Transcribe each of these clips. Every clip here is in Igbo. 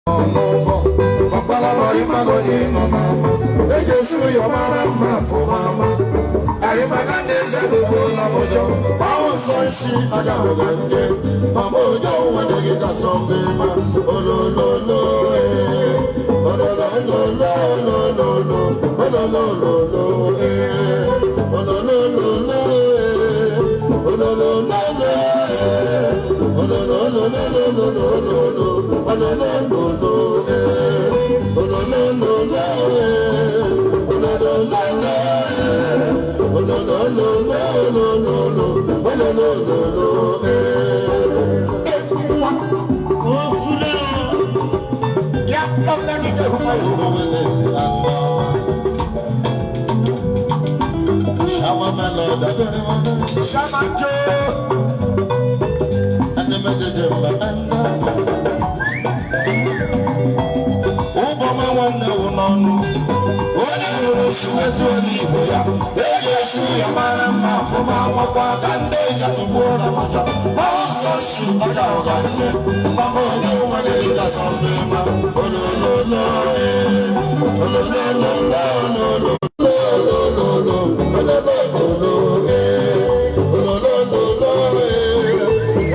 N'ụgbọ ọkpalamarịmagonye nọ n'ama eji esu ya mara mma fụmama arịmaga na-eze n'ugbo labụjọ gbanwe nsọ nshi agahụga nde mama ojo nwere gị kasọ mma olololo ee ololololololo ololololo ee ololololo ee ololololo ee olololololololo ololololo ee ololololo ee ololololo ee ololololololo ololololo ee. Osule. Ya Shama Melody, Shama Joe. and the Ụbọma nwanne wụ n'ọnụ onye hụrụ su ezuola igbo ya eji esu ya mara mma afụma nwakwa ka ndị ịzatugbuo na mọjọ nsọ nsu ọja ụga nne mama onye nwere ịgasọ mma olololo ee ololololololo ololololo ololololo ee ololololo ee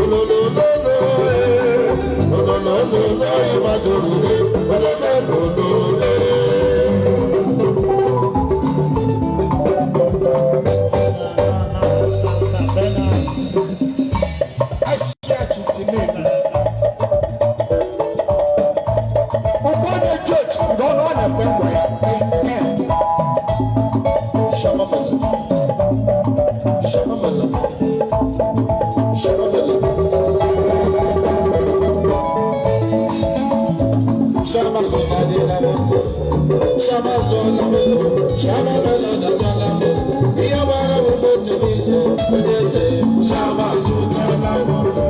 ololololo ee ololololo ịgbajorure ololololo ee. Sabena. Ahyia titime. Ụgbọ church ndị ọ na-efe ngwa ya pem. Shama Melody. Shama Melody. Shama Melody. Shama Zola de la Moto. Shama Zola Moto. Shama Melody Zola Moto. Iya bara mo miso. Odete. Shama Zola la Moto.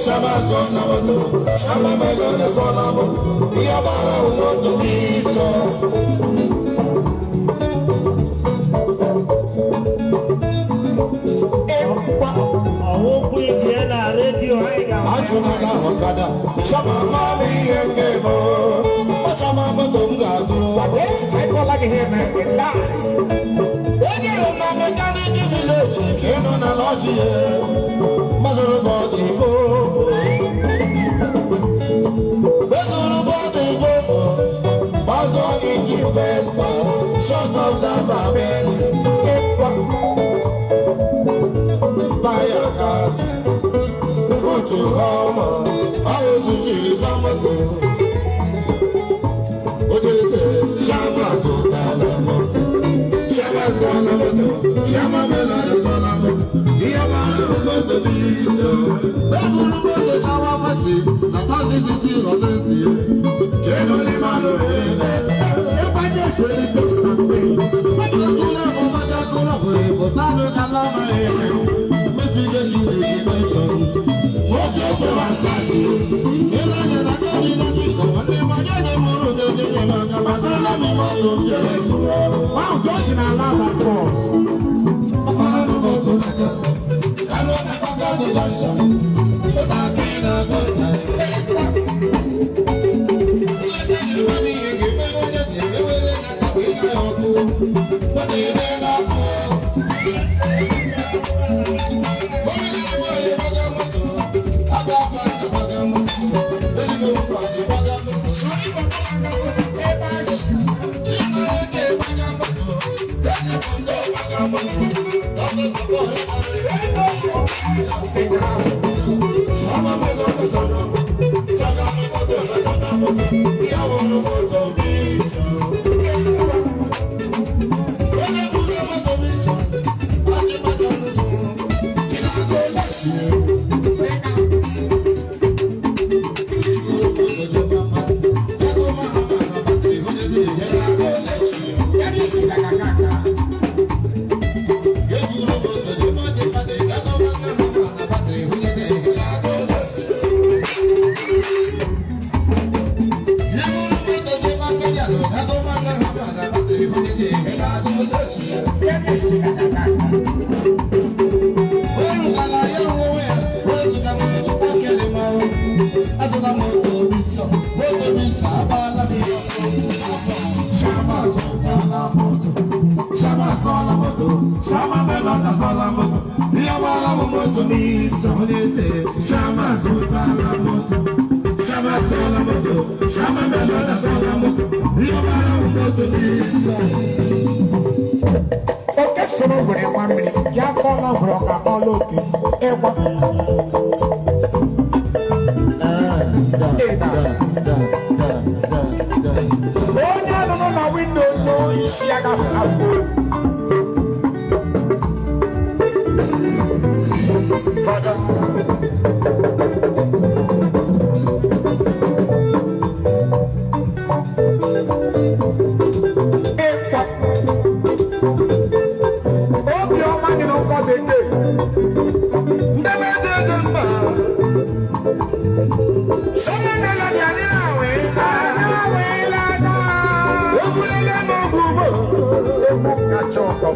Shama Zola Moto. Shama Melody Zola Moto. Iya bara mo miso. Ekwa. Ọwụ bụ na redio anyị ga-ahụ. Achụnala ọkada, shama mama ihe nke m, gbachama moto m ga-azụ. Esi ka ịkọla gị ihe mere gị live. Ejere na mechanic village ka ị nọ na lọji ya, mazụrụ bọdụ ifo. Bezụrụ bọdụ ifo, gbazụ injin Vespa, shọtọza babeli, Ekwa. taya kasị, otu ọma, ahụ tụchiri samoto. Odete, shama zụtara moto. Shama zụtara moto, shama melody zụtara moto. Ihe mara moto bụ iso. Eburu moto gawa mati, na taxi sisi ọdịsi. Kedu n'ime anụ ere? Ebe anyị ejere big Sundays. Mẹ́tàkùnrin àwọn mẹ́tàkùnrin àwọn èèbò tánú kàlámà èrè. Mẹ́tìgé kí lè ṣe mẹ́sàn. Wọ́n ti kó wa sáàtì. Ìlànà ìdájọ́ ìdájọ́ ìkọ̀wé ní ìmọ̀jọ́ mọ̀rún jẹjẹrẹ ní màkàmàkà lámì mọ́tò ń jẹrẹ fún wa. Wow, Josh na allow that cross. Ọkọ̀rọ̀ mọ́tò nàjà. Kánú ọ̀nà pàkánù junction. Ó ta kí iná gọ́ta. Ilé ìjọba mi yege fẹ́ wọ́n jẹ́ ti ewéré náà kàwé náà ọkú. Wọ́n ti rí náà kú. Shama Melody azụọla moto. Ihe gbara m moto n'isi onye eze. Shama zụtara moto. Shama azụọla moto. Shama Melody azụọla moto. Ihe gbara m moto n'isi. Oke soro were nwa mmiri ya kọọla hụrụ ọka kọọla oke ịgba. Onye nọ na windo nọ isi ya gafere afọ. Fada. Ịkwa. Obiọma dị n'ụkọ bekee. Ndị be dị ego mba. Shama Melody anyị awịla. Anyị awịla taa. Egwurela m egwu mo. Egwu kacha ụtọ.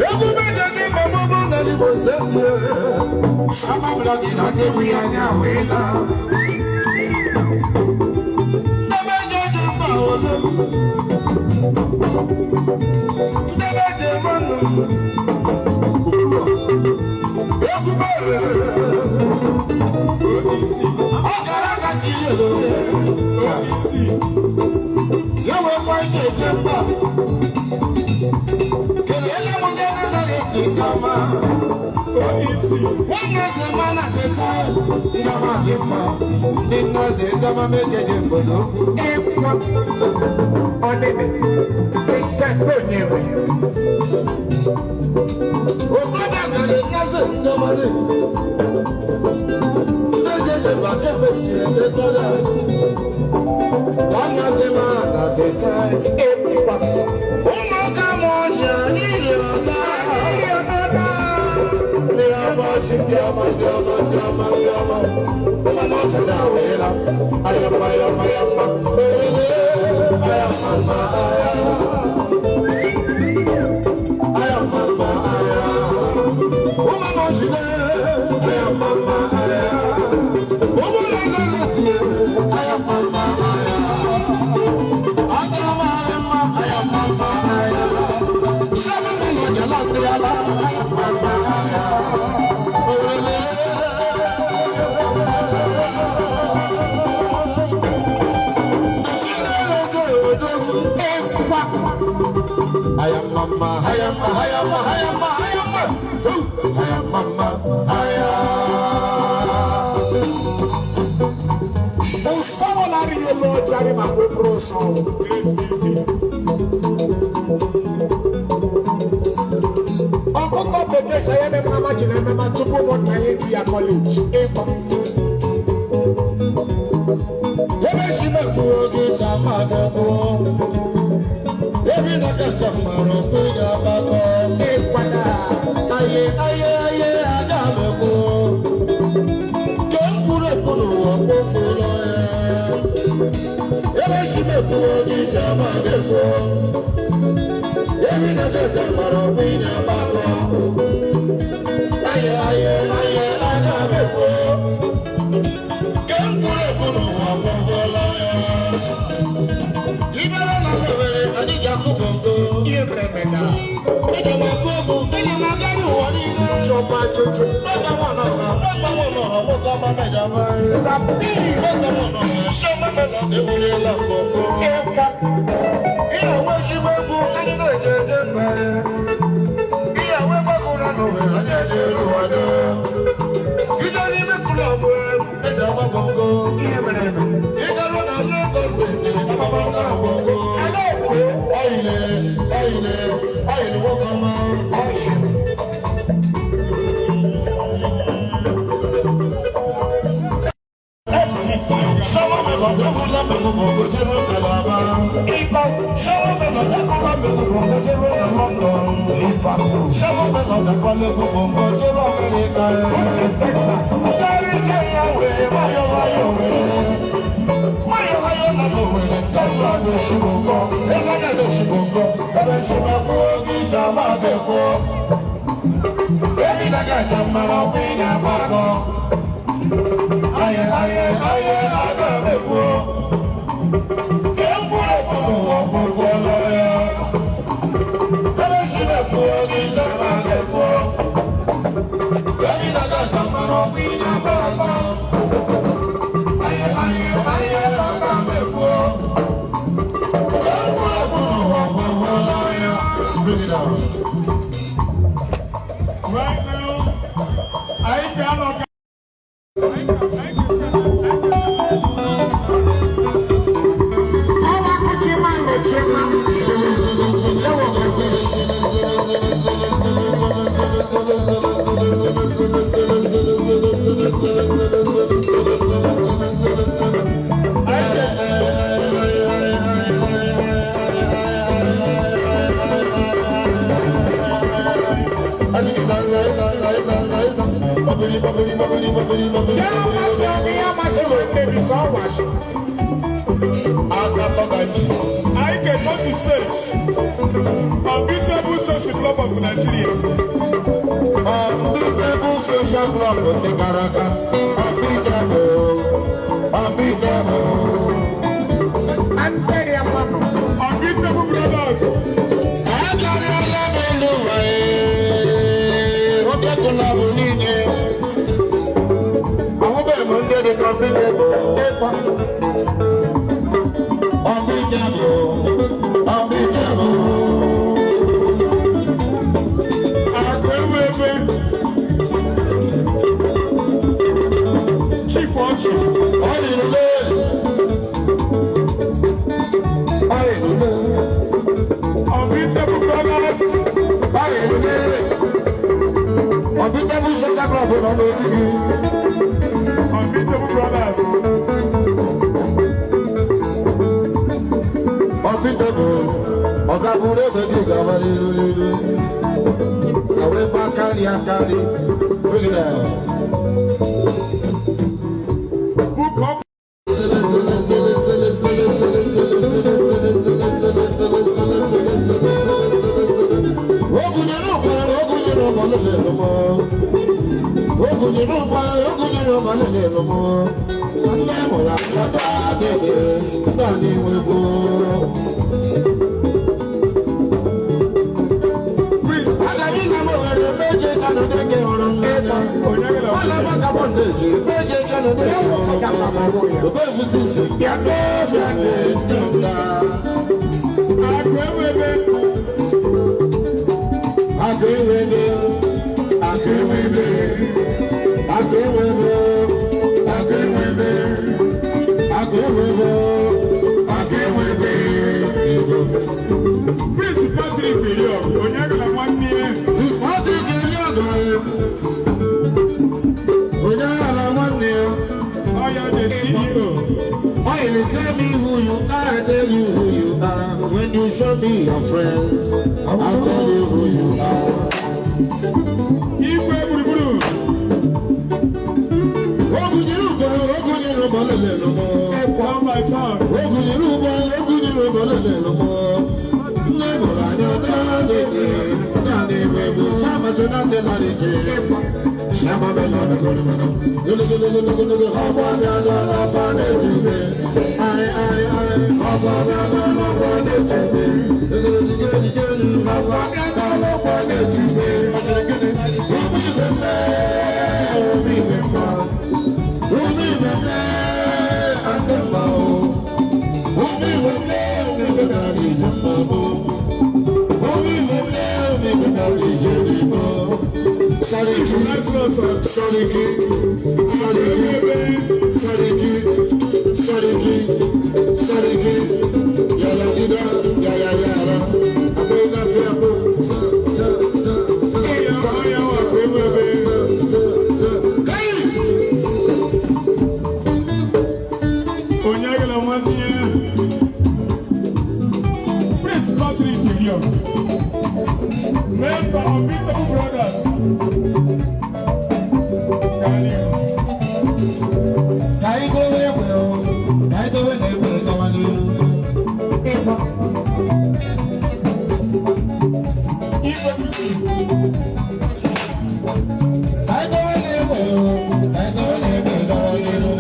Egwu mejọ gị ma mụ bụ na Imo Steeti. Shama Melody na ndị egwu ya anyị awịla. Ndị be dị ego mba ole. Ndị be dị eme nụ. Egwu mere. Ọ gara aga chi yelo. Ya wee kwa ije eje mba. Kelele m ndị Nazareti nke ọma. Nwanne eze ma na teta ndama dị mma. Ndị nnaze ndama mejeje mbodo okwu. Ịkwa. Ọdịdị. Nke onyere. Obodo gara nnaze ndama dị. Ndị jeje ba kemgbe siri elekọta. Nwanne eze ma na teta. Ịkwa. Ụmụaka m ọchịa niile ọta. Anyị ọtọta. Ndị ọma ọchị, ndị ọma, ndị ọma, ndị ọma, ndị ọma. Ụmụ ọchị na-awịla. Ayọmma, ayọmma, ayọmma. Merele, ayọmma, mma, aya. Ayọmma, mma, aya. Ụmụ ọchị na- ayọmma, mma, aya. Ụmụ na-ezere tie, ayọmma, mma, aya. Aga m arị mma, ayọmma, mma, aya. Shama Melody alọtịala, ayọmma, mma, aya. Merele. Ịkwa. Ayamama, ayama, ayama, ayama, ayama, ayamama, aya. Ụsọ larịị elu ọjị arị ma kwepụrụ ụsọ. Ọkụkọ bekee sọ ya ememe ama ji na ememe tupu ụmụnna ya eji ya kọleji. Ịkwa. Ebe si mekwu oge sama gakwu. Ebi na kacha mara okwe ga-agbakọ. Ịkwa na. Aye, aye, aye, aga mekwu. Ke mkpụrụ ekwu n'ụwa kpofuru ya. Ebe si mekwu oge sama gakwu. Ebi na kacha mara okwe ga-agbakọ. Aye, aye, aye, aga mekwu. Ke mkpụrụ ekwu n'ụwa kpofuru ya. Ibere na wewere anyị ji akụ bongo. Ihe mere eme na. Eji m akụ egwu, eji m aga n'ụwa niile. Chọba ajụjụ. Mẹ́ta wọn náà hàn, mẹ́ta wọn náà hàn, mo kọ́ ọmọ mẹ́ta máa ń. Sabi. Mẹ́ta wọn náà hàn, ṣé mẹ́ta ewúrẹ́ lọ́kọ̀ọ̀kọ̀. Ịkwa. Ìyàwó ezigbo egwu, anyị na-eje eje mba. Ìyàwó egbekụra n'Owerri, anyị eje Eruwado. Ije n'ime klọb, eji agba bongo. Ihe mere eme. Ịgaruo na Lagos Steeti, agbaba ndị bongo. Ala ekwe. Ọyịlị, ọyịlị, ọyịlị nwoke ọma. Ọyị. Shama Melody ewula mekubo gojero Calabar. Ịkwa. Shama Melody ewula mekubo gojero London. Liverpool. Shama Melody kwale kubo gojero America. Houston, Texas. Ndari je ya we mayo mayo we. Mayo mayo na lo we ndabra do shiboko. Ega na do shiboko. Ebe shiboko gi shama de ko. Ebi na ga chamara pi na bako. Aye aye aye aga mekwo. Ke mkpụrụ ekwu n'ụwa gbogbo lọrọ ya. Ebe shiboko gi Bring it down. Right now, anyị ga-anọ ka Ọwa kuchima nechima. Ewo gofish. Ya masị ọnụ ya masị nwanne gị sọ ọwashi. Anyị ga-go to stage. Unbeatable Social Club of Nigeria. Unbeatable Social Club ndị gara aga. Unbeatable, unbeatable. Andere ya mmanụ. Unbeatable Brothers. Akarịala m elu ụwa ee, oke club niile. Ahụbeghị m ndị dị ka Unbeatable. Unbeatable, unbeatable. Akụ ewu ebe. Chief Ọchị. Ọ yiri Ọ yiri Unbeatable Brothers. Ọ yiri Unbeatable Social Club nọ n'ogige. Unbeatable Brothers. Unbeatable, ọ̀gá burú egbe gị gaba n'iru n'iru. Gawa ebe akarị akarị. Bring it down. Book up. Ogunyere ụgba, ogunyere ụgba lele lụmọ. Ogunyere ụgba, ogunyere ụgba lele lụmọ. Nne mụrụ akọta dede, ndị a na-enwegbu. Prince. Agaghị na m were meje chanụ deke hụrụ m n'anya. Ọla maka bọndeji, meje chanụ deke hụrụ m n'anya. Obe egusi si bịa bịa bịa bịa. Akụ ewu ebe. Akụ enwebe, akụ enwebe, akụ enwebe, akụ enwebe, akụ enwebe, akụ enwebe. Prince Patrick Iriok. Onye gara nwanne ya. Ọ dị ka eri ọgọ ya. Onye aghala nwanne ya. Ọ ya the CEO. Oil, tell me who you are, I tell you who you are. When you show me your friends, I'll tell you who you are. Igwe gburugburu. Ogunyere ụgbọ, ogunyere ụgbọ lele lụmọ. Turn by turn. Ogunyere ụgbọ, ogunyere ụgbọ lele lụmọ. Nne mụrụ anya naanị naanị egwu shamasị na ndị nọ n'iche. Shama bela na goro mana. Golo ọgbọ bịa n'ọgbọ na-echube. Ai ai ai ọgbọ bịa n'ọgbọ na-echube. Golo ọgbọ bịa n'ọgbọ na-echube. Ụmụ ibe mme, ụmụ ibe mma. Ụmụ ibe mme, andị mma o. Ụmụ ibe mme, ụmụ ibe na ije mma bụ. Ụmụ ibe mme, ụmụ ibe na ije n'igbo. Sariki, Sariki, Sariki, Sariki, Sariki, Sariki, yàrá dídá, yàrá yàrá, àpò iná fi àpò, sa sa sa sa sa sa sa káyì. Onye gara nwanne ya. Prince Patrick Iriok. Member of Unbeatable Brothers. Kani. Ka anyị dowe egbe o, ka anyị dowe na egbe gawa n'ihu. Igwe gburugburu. Ka anyị dowe na egbe o, ka anyị dowe na egbe gawa n'ihu.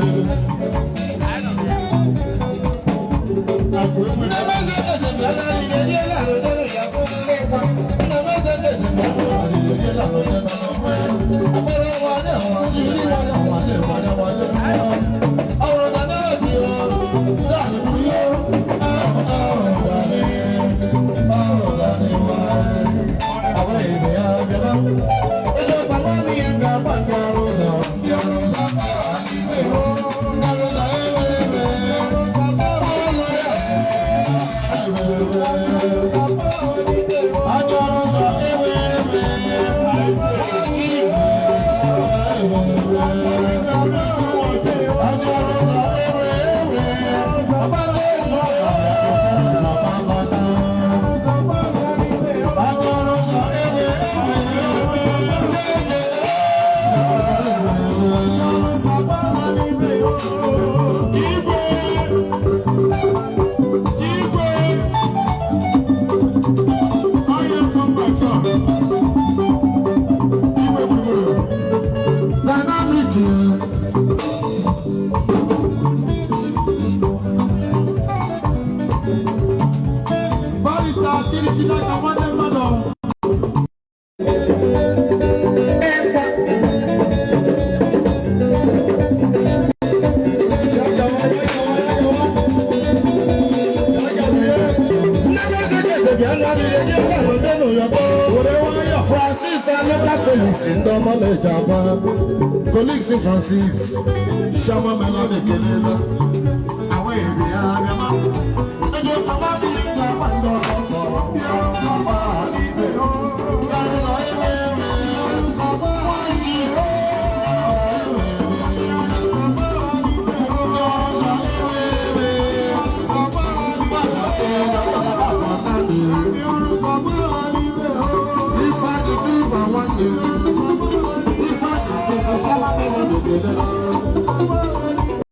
Akụ ewu Nne ebe. m eze eze bịa na alịrị eriela alụdere ya kụ Nne m eze eze bịa na alịrị eriela alụdere na ọma. Akpere nwa ne nwa jiri nwa ne nwa ne nwa ne nwa ne nwa. Ọrụ na na-eji o, ndị anyị bụ ihe. Chineke nwanne mmadụ. Francis Aluka Colleagues ndị ọma na-eji agba Colleagues Francis Shama Melon ekelela ahụghị ya abịama ego papa m ga-agba ndị ọzọ kọrọ ndị ọzọ gba ha n'ibe